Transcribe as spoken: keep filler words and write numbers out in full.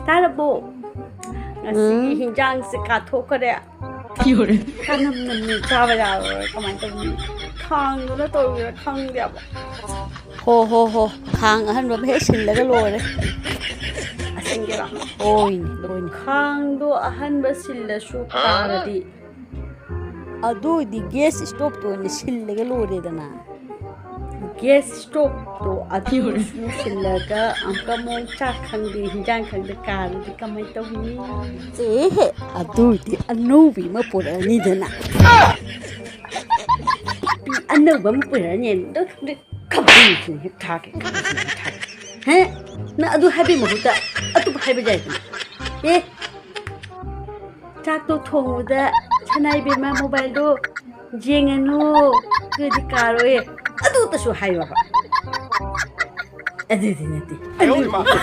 ꯇꯥꯔꯕꯣ? ꯉꯁꯤꯒꯤ ꯎꯝ꯫ ꯍꯤꯟꯖꯥꯡꯁꯦ ꯀꯥꯊꯣꯛꯈꯔꯦ꯫ ꯀꯥꯅꯝ ꯅꯝꯃꯤ, ꯆꯥꯕ ꯌꯥꯔꯔꯣꯏ꯫ ꯀꯃꯥꯏꯅ ꯇꯧꯅꯤ? ꯈꯥꯡꯗꯨꯅ ꯇꯧꯔꯤꯔꯥ ꯈꯪꯗꯦꯕ꯫ ꯍꯣ, ꯍꯣ, ꯍꯣ꯫ ꯈꯥꯡ ꯑꯍꯟꯕ ꯑꯃ ꯍꯦꯛ ꯁꯤꯜꯂꯒ ꯂꯣꯏꯔꯦ꯫ ꯑꯁꯤꯟꯒꯦꯔꯣ? ꯍꯣꯏꯅꯦ, ꯍꯣꯏꯅꯦ꯫ ꯈꯥꯡꯗꯣ ꯑꯍꯟꯕ ꯁꯤꯜꯂꯁꯨ ꯀꯥꯔꯗꯤ꯫ ꯑꯗꯨ ꯑꯣꯏꯗꯤ gas stove ꯇꯣ ꯑꯣꯏꯅ ꯁꯤꯜꯂꯒ ꯂꯣꯏꯔꯦꯗꯅ꯫ Gas stove ꯇꯣ ꯑꯗꯨ ꯁꯤꯜꯂꯒ ꯑꯃꯨꯛꯀ ꯑꯃꯨꯛ ꯆꯥꯛ ꯈꯪꯗꯦ, ꯍꯤꯟꯖꯥꯡ ꯈꯪꯗꯦ ꯀꯥꯔꯗꯤ ꯀꯃꯥꯏꯅ ꯇꯧꯅꯤ? ꯑꯦꯍꯦ, ꯑꯗꯨꯗꯤ ꯑꯅꯧꯕꯤ ꯑꯃ ꯄꯨꯔꯛꯑꯅꯤꯗꯅ꯫ ꯑꯅꯧꯕ ꯑꯃ ꯄꯨꯔꯛꯑꯅꯤ꯫ ꯑꯗꯨ ꯀꯝꯄꯅꯤꯁꯤꯅ ꯍꯦꯛ ꯊꯥꯒꯦ, ꯀꯝꯄꯅꯤꯁꯤꯅ ꯍꯦꯛ ꯊꯥꯒꯦ꯫ ꯍꯦ? ꯅꯪ ꯑꯗꯨ ꯍꯥꯏꯕꯒꯤ ꯃꯍꯨꯠꯇ ꯑꯇꯣꯞꯄ ꯍꯥꯏꯕ ꯌꯥꯏꯗꯅ꯫ ꯑꯦ? ꯆꯥꯛꯇꯣ ꯊꯣꯡꯕꯗ ꯁꯅꯥ ꯏꯕꯦꯝꯃ mobile ꯗꯣ ꯌꯦꯡꯉꯅꯨ, ꯑꯗꯨꯗꯤ ꯀꯥꯔꯣꯏꯌꯦ꯫ ꯑꯗꯨꯇꯁꯨ ꯍꯥꯏꯌꯣꯕ꯫ ꯑꯗꯨꯗꯤ ꯅꯠꯇꯦ꯫ ꯑꯗꯨꯗꯤ ꯅꯠꯇꯦ꯫